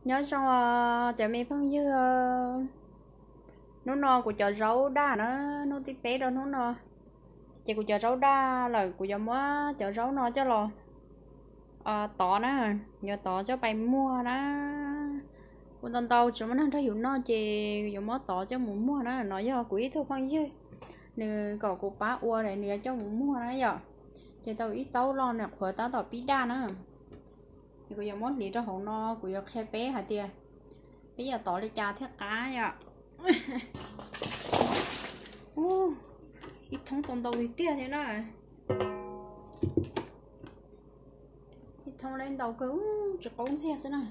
Nyob zoo cov me phooj ywg, hnub no kuv cov zaub daj na, hnub thib peb rau hnub no, ces kuv cov zaub daj lawm, kuv yuav muab cov zaub no coj los tov na, yuav tov coj pais muag na. Ua ntau ntau tsis muaj neeg nrog yus noj ces yuav muab tov coj mus muag na. No yog kuv ib tug phooj ywg, nws kom kuv pab ua, nws yuav coj mus muag na yom. Ces tau ib taub loj, nws qhuav tab tom pib daj na. Kuv yuav muab hliv rau hauv no, kuv yuav qhia peb hais tias peb yuav tov li cas thiaj qab yom. Ib thoob tau ntau tiag tiag thiab na. Ib thoob li ntau kawg, tsis qaub ntxiag xwb na.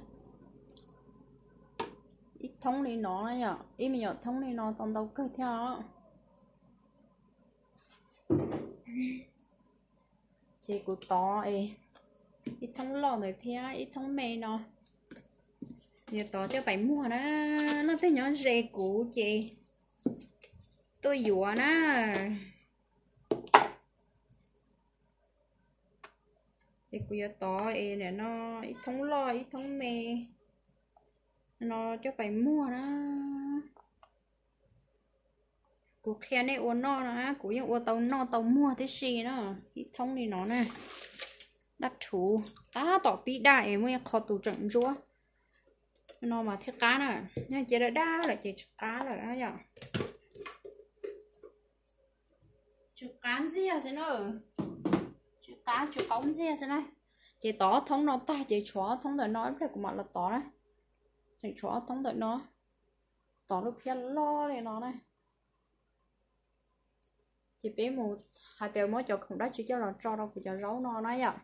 Ib thoob li no na yom, ib me nyuam thoob li no tau ntau kawg thiab os. Ces kuv tov ib thoob loj ntawd thiab ib thoob me no, yuav tov coj pais muag na. Leej twg nyob ze kuv ces tuaj yuav na. Ces kuv yuav tov es nim no ib thoob loj ib thoob me no coj pais muag na. Kuv qhia nej ua noj no, kuv yeej ua tau noj tau muag tib si na. Ib thoob li no na, daj rhuv, tab tom pib daj es muaj ib qho tus tseem ntsuab. No mas thiaj qab na, yog cia daj daj lawm ces tsis qab lawm yom. Tsis qab ntxiag xwb na, tsis qab tsis qaub ntxiag xwb na. Ces tov ob thoob no tag ces tshuav ob thoob ntawm no ib pliag kuv mam los tov na. Tseem tshuav ob thoob ntawm no, tov lub phiab loj li no na. Ces peb mus hais tias muab cov khoom dab tsi coj los tso rau kuv cov zaub no na yom.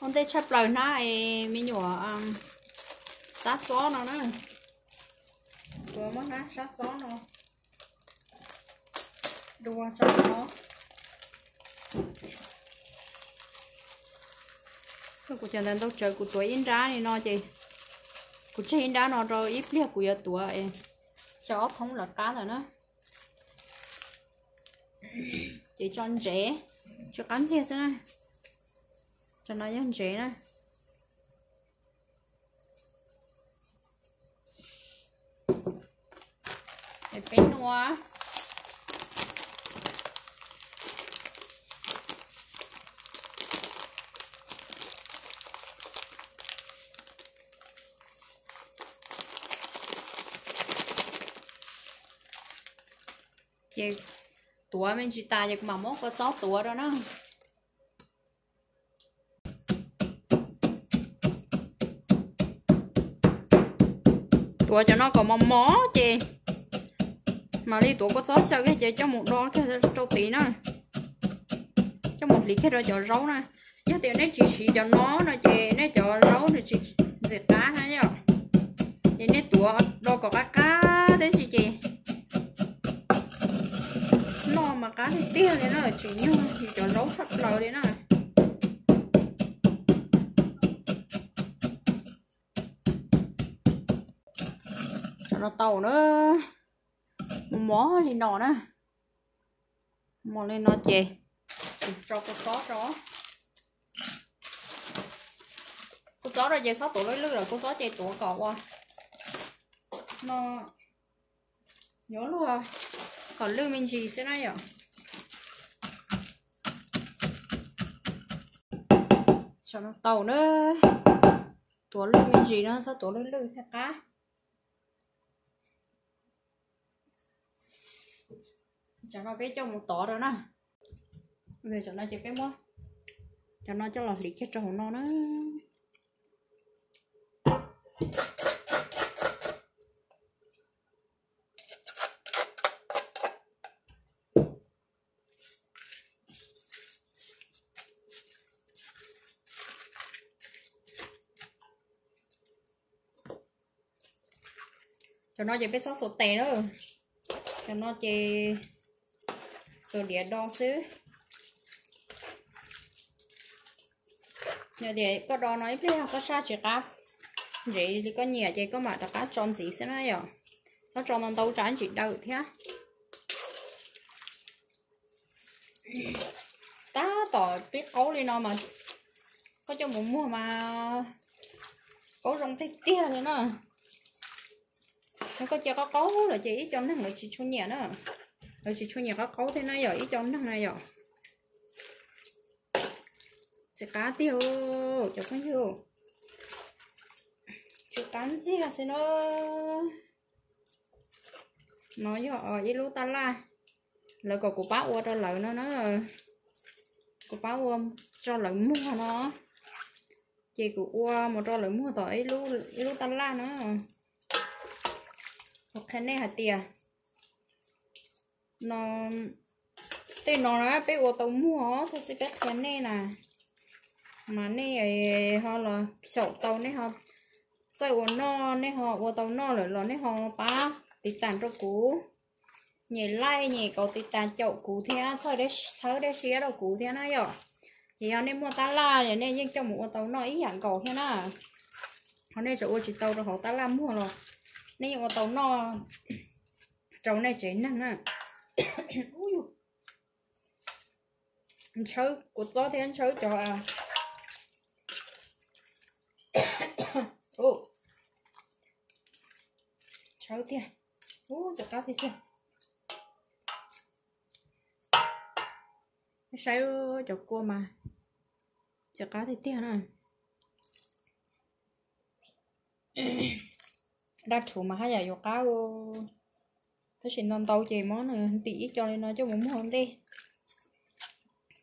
Ua ntej tshaj plaws hnab es me nyuam sab txob no na. Kuv muab hnab sab txob no dua tso no. Kuv cov ntawd ntau tsawv, kuv tuav ib nrab li no ces kuv tseg ib nrab no rau ib pliag kuv yuav tuav xyaw ob thoob lawv qab ntawd na. Ces tso ntsev, tsis qab ntxiag xwb na. Cov no yog ntsev na. Peb nua. Ces tuav me ntsis tas ces kuv mam muab kua txob tuav rau na. Tuav cov no kom mos mos ces mam li tuav kua txob xyaw kiag ces coj mus do kiag rau tid na. Coj mus hliv kiag rau cov zaub na. Yog tias nej tsis siv cov no no ces nej cov zaub nws tsis ntxim qab na yom. Ces nej tuav do kom qab qab tib si ces noj mas qab tiag tiag li na, tsim nyog yus cov zaub tshaj plaws li na. Cov no tau na, mos mos li no na. Mos li no ces tso kua txob rau. Kua txob rau ces txhob tuav lwj lwj lawm, kua txob ces tuav kom ua no, yuav luag kom lwj me ntsis xwb na yom. Tau na, tuav lwj me ntsis no, txhob tuav lwj lwj thiaj qab. Cov no peb coj mus tov rau na. Cov no ces peb muab cov no coj los hliv kiag rau hauv no na. Cov no ces peb txhob xuas tes na. Cov no ces xuas diav do xwb. Yog tias koj do no ib pliag koj saj tsis qab ntsev li koj nyiam ces koj mam rov qab tso ntxiv xwb na yom. Txhob tso ntau ntau tsam tsis dawm thiab. Tab tom pib qaub li no mas koj coj mus muag mas Qaub zoo tiag tiag li na. Yog koj cia qaub qaub lawm ces ib co neeg lawv tsis tshua nyiam na. Lawv tsis tshua nyiam qaub qaub thiab na yom, ib co neeg na yom. Txiv qab tiag cov phooj ywg, tsis qab ntxiag xwb na. No yog ib lub taj laj, lawv kom kuv pab ua rau lawv no na. Kuv pab ua rau lawv muag no, ces kuv ua mus rau lawv muag tom ib lub taj laj na. Kuv qhia nej hais tias no, tej no na peb ua tau muag os, txhob xwb peb qhia nej na. Mas nej ho los xyaum tau, nej ho txawj ua noj, nej ho ua tau noj lawm los nej ho pab tiv tas rau kuv, nyem like nyem kaum tiv tas caum kuv thiab txhawb dej siab rau kuv thiab na yom. Ces yog nej muaj tab laj nej yeej coj mus ua tau noj ib yam nkaus thiab na. Ho nej tseem ua tsis tau rau hauv tab laj muag los nej yeej ua tau noj rau nej tsev neeg na. Ntshaw kua txob thiab ntshaw cov, ntshaw tiag, ub, txiv qab tiag tiag. Saib cov kua mas txiv qab tiag tiag na. Daj rhuv mas haj yam yuav qab, tab sis ntau ntau ces muab nws ntim ib co li no coj mus muag ua ntej.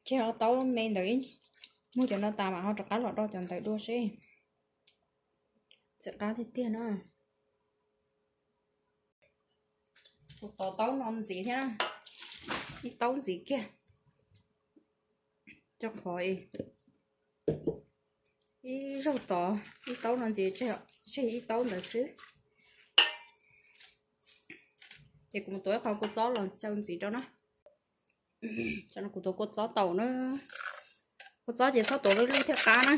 Tseg ho taub me ntawd, muag cov no tas mam ho rov qab los do cov ntawd dua seb. Txiv qab tiag tiag na. Kuv tov taub no ntxiv thiab, ib taub ntxiv kiag, rau qhov ib zaug tov ib taub no ntxiv, tseg ib taub ntawd xwb. Ces kuv mus tuav ib qho kua txob los xyaw ntxiv rau na. Kuv tuav kua txob tau na, kua txob ces txhob tuav lwj lwj thiaj qab na.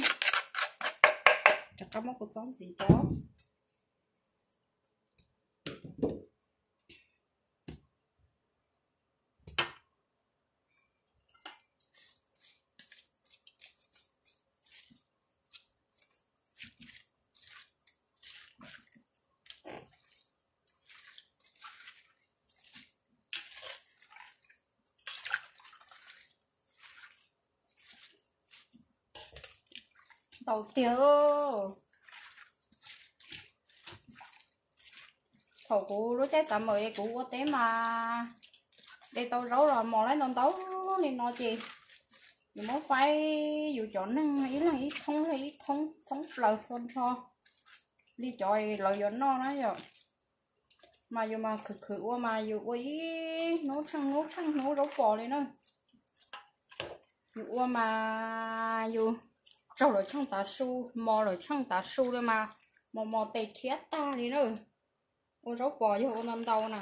Rov qab muab kua txob ntxiv rau. Ntau tiag. Thaum kuv lub caij xav mawm es kuv ua teb mas de tau zaub los mos laib ntau ntau li no ces yus muab faib yus cov neeg ib leeg ib thoob li ib thoob, thoob plaws txhua nrho li cov lawv yuav noj na yom. Mas yus mas khwv khwv ua mas yus ua ib hnub tsheej hnub tsheej hnub zaub pos li na. Yus ua mas yus tsaug lawm tsheej tav su, mos lawm tsheej tav su li mas mos mos tes rhiab tag li na. Ua zaub pos yog ua ntau ntau na.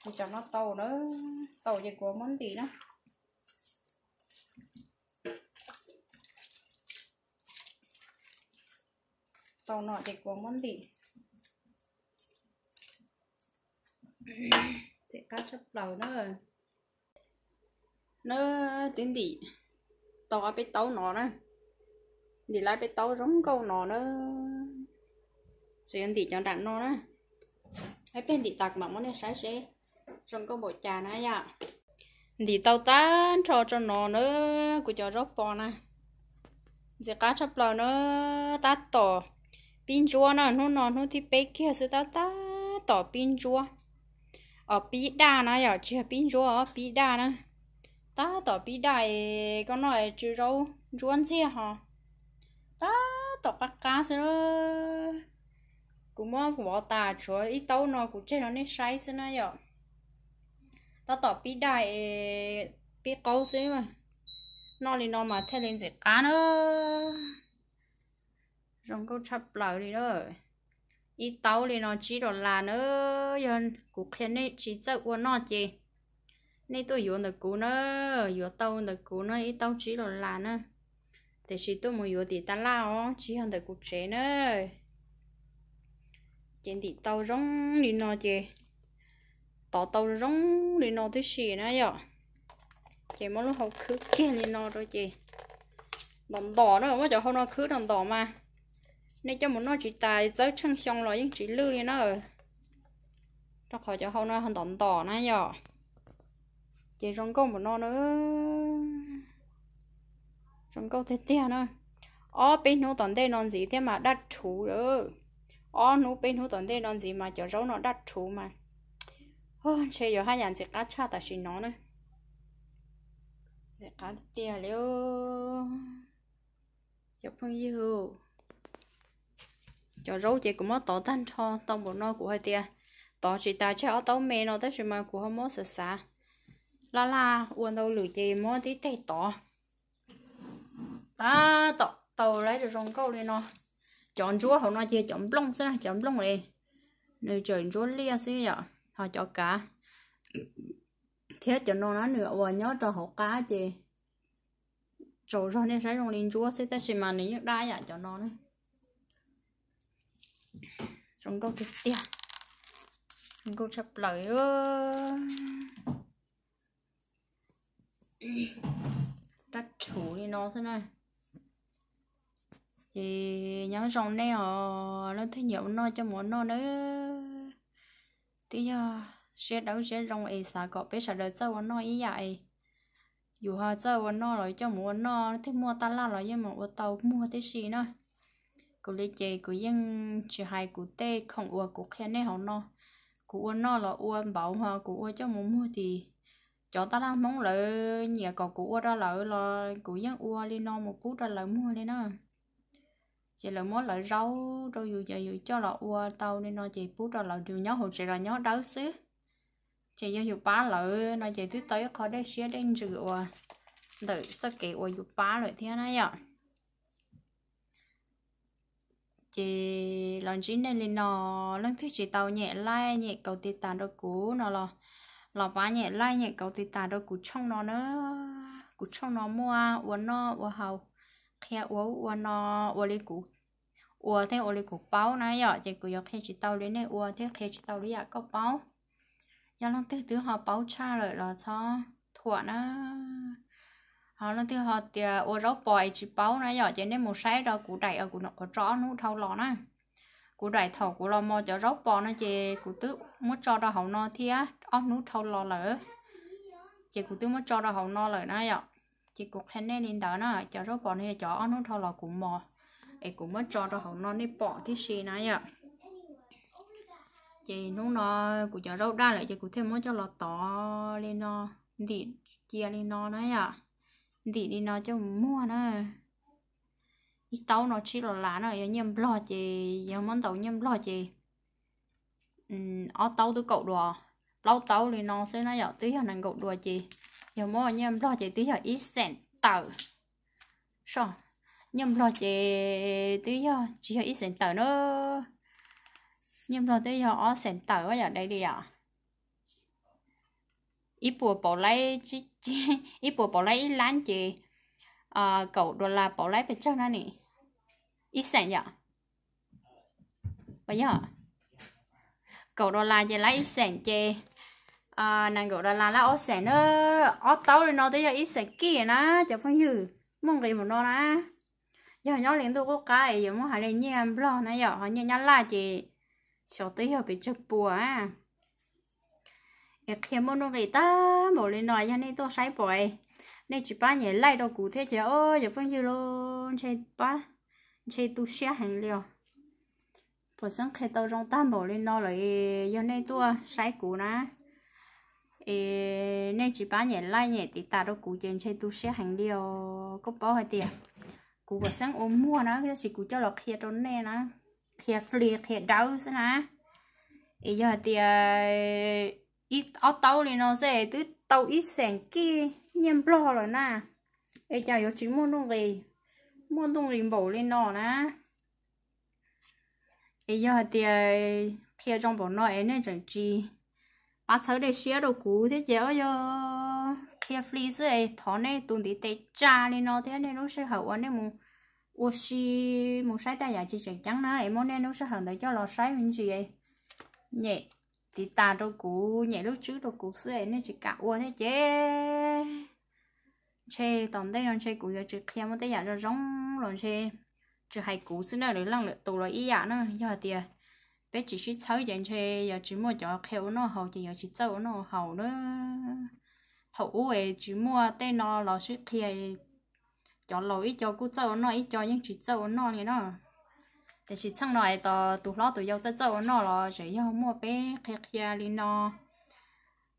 Ces tsam no tau na, tau ces kuv muab ntim na. Tau no ces kuv muab ntim. Txiv qab tshaj plaws na. Na, twb ntim tau ob peb taub no na. Ntim lawm peb taub zoo nkauj no na. Tseem yuav ntim cov nram no na. Ib pliag ntim tas kuv mam muab nej saib seb zoo nkauj npaum cas na yom. Ntim tau tag nrho tso no na, kuv cov zaub pos na. Ntxim qab tshaj plaws na, tab tom pib ntsuab na, hnub no hnub thib peb kiag xwb tab tab tom pib ntsuab. Os, pib daj na yom, tsis yog pib ntsuab os, pib daj na. Tab tom pib daj es koj noj es tsw zaub ntsuab ntxiag ho. Tab tom qab qab xwb na. Kuv muab vov tas tshuav ib taub no kuv tseg rau nej saib xwb na yom. Tab tom pib daj es pib qaub xwb. Noj li no mas thiaj li ntxim qab na. Zoo nkauj tshaj plaws li na. Ib taub li no tsib dollar na. Yog kuv qhia nej tsis txawj ua noj ces nej tuaj yuav ntawm kuv na, yuav tau ntawm kuv na, ib taub tsib dollar na. Tiam sis tuaj mus yuav tim taj laj os, tsis yog ntawm kuv tsev na. Ces ntim tau zoo li no ces tov tau zoo li no tib si na yom. Ces muab lub hau khwb kiag li no rau ces Ntom ntom na, muab cov hau no khwb ntom ntom mas nej coj mus noj tsis tas, txawb tsheej xyoo los yeej tsis lwj li na. Rau qhov cov hau no ntom ntom na yom, ces zoo nkauj npaum no na. Zoo nkauj tiag tiag na. Ob peb hnub tom ntej no ntxiv thiab mas daj rhuv lawm. Ob hnub peb hnub tom ntej no ntxiv mas cov zaub no daj rhuv mas ntshe yuav haj yam ntxim qab tshaj tam sim no na. Ntxim qab tiag tiag li. Cov phooj ywg, cov zaub ces kuv muab tov tag nrho tau npaum no, kuv hais tias tov tsis tas tseg ob taub me no, tab sis mas kuv ho muab xav xav laj laj ua ntau lwm ces muab tib teg tov. Tab tom tau lawm zoo nkauj li no. Cov ntsuab hauv no ces cov nplooj xwb na, cov nplooj li nws tseem ntsuab liaj xwb yom, ho cov kav thiab cov no na nws uas nyob rau hauv qab ces tsaus zog nej saib zoo li ntsuab xwb, tab sis mas nws yeej daj yam cov no na. Zoo nkauj tiag tiag, zoo nkauj tshaj plaws. Daj rhuv li no xwb na. Ces nyob zoo nej os, leej twg nyiam ua noj coj mus ua noj nawb. Twb yog siab dawb siab zoo es xav kom peb sawv daws txawj ua noj ib yam es yus ho txawj ua noj los coj mus ua noj, leej twg muaj taj laj los yeej mus ua tau muag tib si na. Kuv li ces kuv yeej tsis hais kuv tej khoom uas kuv qhia nej hauv no. Kuv ua noj los ua npaum ho kuv ua coj mus muag tim cov taj laj Hmoob lawv nyiam kom kuv ua rau lawv los kuv yeej ua li no mus pub rau lawv muag li na. Ces lawv muab lawv zaub rau yus ces yus coj los ua tau li no ces pub rau lawv, yus nyob hauv tsev los nyob dawb xwb. Ces yog yus pab lawv no ces twb tau ib qho dej siab dej ntsws uas ntawm txoj kev uas yus pab lawm thiab na yom. Ces los ntsib nej li no, leej twg tsis tau nyem like nyem kaus tiv tas rau kuv no los, los pab nyem like nyem kaus tiv tas rau kuv tshooj no na. Kuv tshooj no muaj ua noj ua haus, qhia ua ub ua no, ua li kuv ua thiab ua li kuv paub na yom, ces kuv yuav qhia tsis tau li nej ua thiab qhia tsis tau li yam koj paub. Yog leej twg twb ho paub tshaj lawm los txhob thuam na. Ho leej twg ho tias ua zaub pos es tsis paub na yom, ces nej mus saib rau kuv daim uas kuv nyuam qhuav tso ob hnub dhau los na. Kuv daim thaum kuv los mos cov zaub pos no ces kuv twb muab tso rau hauv no thiab ob hnub dhau los lawm. Ces kuv twb muab tso rau hauv no lawm na yom. Ces kuv qhia nej li ntawd na, cov zaub pos no yog cov ob hnub dhau los kuv mos es kuv muab tso rau hauv no nej pom tib si na yom. Ces hnub no kuv cov zaub daj lawm ces kuv thiaj muab coj los tov li no, ntim cia li no na yom. Ntim li no coj mus muag na. Ib taub no tsib dollar na, yog nyiaj Nplog ces yog muab ntaus nyiaj Nplog ces ob taub twb kaum dollar, plaub taub li no xwb na yom, twb yog nees nkaum dollar ces yog muab nyiaj Nplog ces twb yog ib xeem tawm. Nyiaj Nplog ces twb yog tsis yog ib xeem tawm na, nyiaj Nplog twb yog ob xeem tawm yom, dai li yom. Ib puas pauv laib, ib puas pauv laib ib lab ces kaum dollar pauv laib pes tsawg na ni? Ib xeem yom. Yog kaum dollar ces laib ib xeem ces nees nkaum dollar laib ob xeem na. Ob taub li no twb yog ib xeem kij na cov phooj ywg, muaj nqis mus no na. Yog nyob li ntuj qub qab es yuav muab hais li nyiaj Nplog na yom, ho nyiaj Nyab Laj ces xyov twb yog pes tsawg puas. Es qhia muaj nuj nqis tag npaum li no, yog nej tuaj saib pom nej tsis pab nyem like rau kuv thiab ces o yog phooj ywg los ntshe pab, ntshe tu siab heev li os. Puas xeeb qhia tau zoo tag npaum li no lawm, yog nej tuaj saib kuv na, es nej tsis pab nyem like nyem tiv tas rau kuv ces ntshe tu siab heev li os. Koj paub hais tias kuv puas xeeb ua muag na, tab sis kuv coj los qhia rau nej na, qhia fli qhia dawb xwb na. Es yog hais tias ib ob taub li no xwb es twb tau ib xeem kij nyiaj Nplog lawm na, es cas yuav tsis muaj nuj nqis, muaj nuj nqis npaum li no na. Es yog hais tias qhia zoo npaum no es nej tseem tsis pab txhawb dej siab rau kuv thiab ces o yog qhia fli xwb es thov nej tus ntiv tes tsa li no thiab nej lub sij hawm uas nej mus ua si, mus saib tej yam tsis tseem ceeb na es muab nej lub sij hawm ntawd coj los saib me ntsis, nyem tiv tas rau kuv, nyem lub tswb rau kuv xwb es nej tsis kam ua thiab ces Ntshe tom ntej no ntshe kuv yuav tsis qhia muaj tej yam zoo zoo los ntshe tsis hais kuv xwb na, lwm leej lwm tus los ib yam na. Yog hais tias peb tsis sib txhawb ces ntshe yuav tsis muaj cov qhia ua noj haus ces yuav tsis txawj ua noj ua haus na. Thaum ub es tsis muaj tej no los sib qhia, cov laus ib co kuj txawj ua noj ib co yeej tsis txawj ua noj li no. Tiam sis txheej no es tos tus hlob tus yau txawj txawj ua noj los tseem yog muaj peb qhia qhia li no,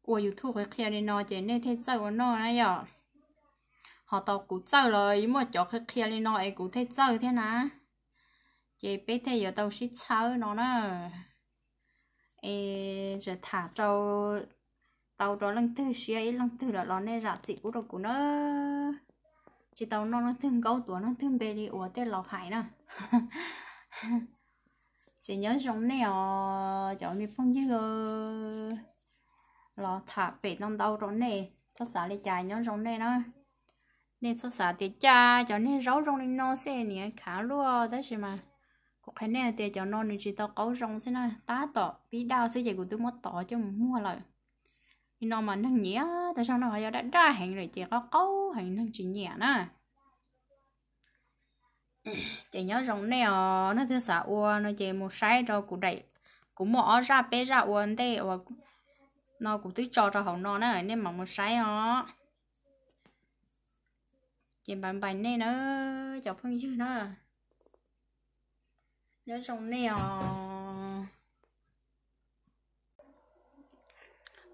ua YouTube qhia qhia li no ces nej thiaj txawj ua noj na yom. Ho tau kuv txawj los muaj cov qhia qhia li no es kuv thiaj txawj thiab na. Ces peb thiaj yuav tau sib txhawb no na. Es tham rau, tau rau leej twg siab ib leej twg lawm los nej zam txim pub rau kuv na. Tsis tau noj leej twg nkaub tuav leej twg npe li uas tej laus hais na. Ces nyob zoo nej os cov me phooj ywg, los tham pem ntau ntau rau nej, txhob xav li cas, nyob zoo nej na. Nej txhob xav tias cas cov niag zaub zoo li no xwb niam khav luaj, tab sis mas kuv qhia nej hais tias cov no nws tsis tau qaub zoo xwb na, tab tom pib daj xwb ces kuv twb muab tov coj mus muag lawm. Li no mas neeg nyiam, tab zog no yog daj daj heev lawm ces qaub qaub heev neeg tsis nyiam na. Ces nyob zoo nej os, nej twb xav ua no ces mus saib rau kuv daim, kuv muaj ob zaj peb zaj ua ntej uas no kuv twb tso rau hauv no na, nej mam mus saib os. Ces npais npais nej na, cov phooj ywg na, nyob zoo nej os.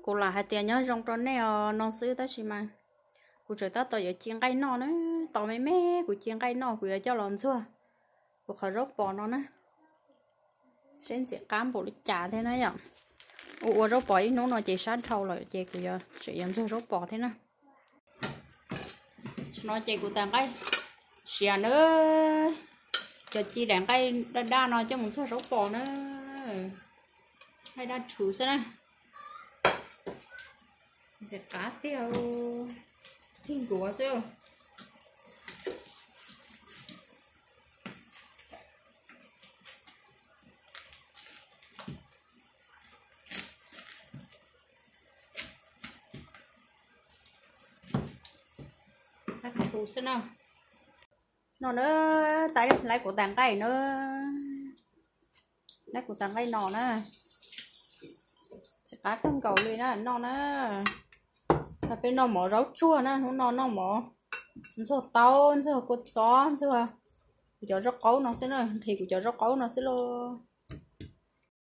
Kuv lam hais tias nyob zoo rau nej os no xwb tab sis mas kuv tseem tab tom yuav ci nqaij noj na, tos me me kuv ci nqaij noj kuv yuav coj los ntxuag kuv qhov zaub pos no na. Seb ntxim qab npaum li cas thiab na yom. Ua ua zaub pos ib hnub no ces sab dhau lawm ces kuv yuav tseem yuav ntxuag zaub pos thiab na. Tam no ces kuv tais nqaij siav na, cov ci daim nqaij daj daj no coj mus ntxuag zaub pos na. Nqaij daj rhuv xwb na. Ntxim qab tiag, tig nkuav xwb. Daj rhuv xwb na. No na, tais laib kuv tais nqaij na, laib kuv tais nqaij no na. Ntxim qab kawg nkaus li na no na. Peb noj mov zaub tsuag na, hnub no noj mov ntxuag taub, ntxuag kua txob, ntxuag kuv cov zaub qaub no xwb na, nqhis kuv cov zaub qaub no xwb lauj.